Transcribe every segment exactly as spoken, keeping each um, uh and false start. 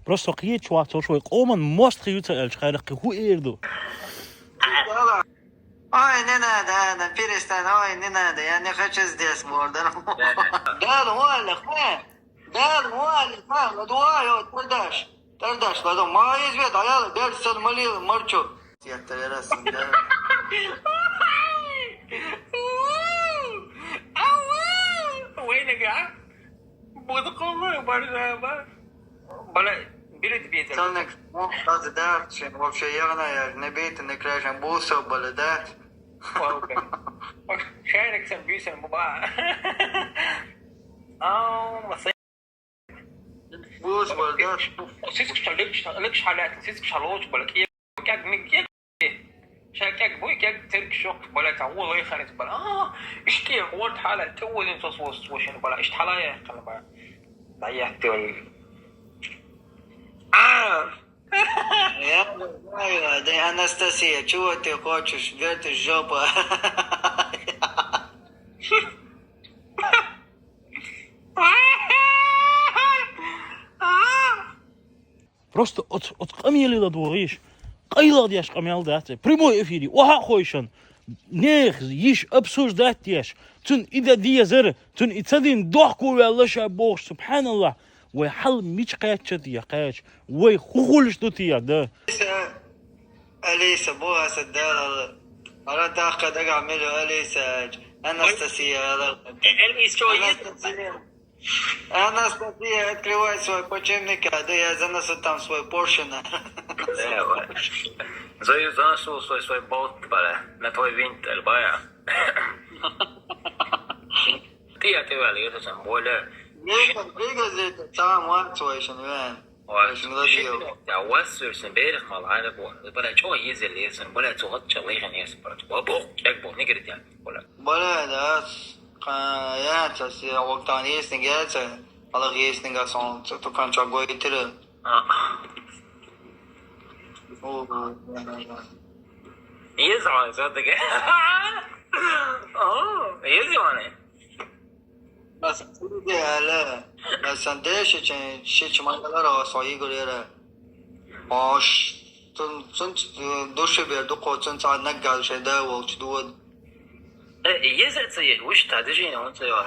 Просто кхеташ вац, вай къоман мостагӀий ю ца аьлча, хайрах кхы хӀу эр ду? Ой, не надо, Адам, перестань, ой, не надо, я не хочу здесь бордер. Дал, валли, ха, дал, валли, ха, ладу, ой, ой, тардаш, тардаш, ладу, ма извет, аяла, бер, сан, малил, марчу. Я тарасам, да. Вайнага. Буду къоллай барзаба. Бала, билет бетер. Сонник, ну, даже да, вообще явно я не бейте, не крашен, бусо, бала, да. Шарик сам бюсен буба. Ау, маса. Бус, бала, да. Сискаш ликш ликш халат, сискаш лоч бала. Кек мик кек. Шакек буй кек терк шок бала та улай харит бала. Ишки вот халат, улин сос вос вошен бала. Ишт халая калба. Даят тёл. А. Я не знаю, да, Анастасия, чего ты хочешь? Где ты, жопа? Просто оц оц къамелила дугӀиш. КъайлагӀдеш къамел дац. Прямой эфире, оха хойшан. Нех, йиш обсуждать деш. Цун и да дезар, цун и ца дин дохку ваьлла ша бохуш, субханаллах. Вай хьал мич кхаьчча тия кхаьч. Вай хӀу хуьлуш ду тия, да? Алиса, бу аса далал. Ара дахка дага милю Алиса, Анастасия, ала. Элис чё есть? Анастасия, открывай свой подчинник, да я занесу там свой поршень. Зою занесу свой, свой болт, бала, на твой винт, бая. Ты отвел, это сам более. Двигатель там вот свой шенвен. Шин гладиев. Я вас сюрсен берех мал ара бу. Бала чё езел езен, бала чё гат чё лейген езен, бала. Бо бо, як бо, не говорит я. Бала. Бала да, я, сейчас я вот там есть не геца, алах есть не гасон, то конча гойтыры. Еза, за таке. О, еза ване. Басан деши чи чи мангалара со игурера. Ош тун тун души бер ду ко тун ца нагал ше да волч дуод. Э, еза це е, уж та дежи он це ва.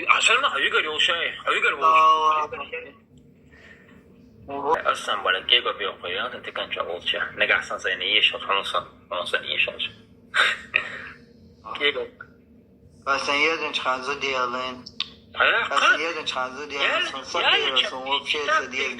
Ашана югар ёлшай, югар волш. Асан бала кего био кое, ан текан ча волча. Нагасан зайне ешал, хонсан, хонсан ешал. Кего. Басан езин чхан зудиялын. Ая, Басан езин чхан зудиялын. Сон сапира сон вообще садиялын.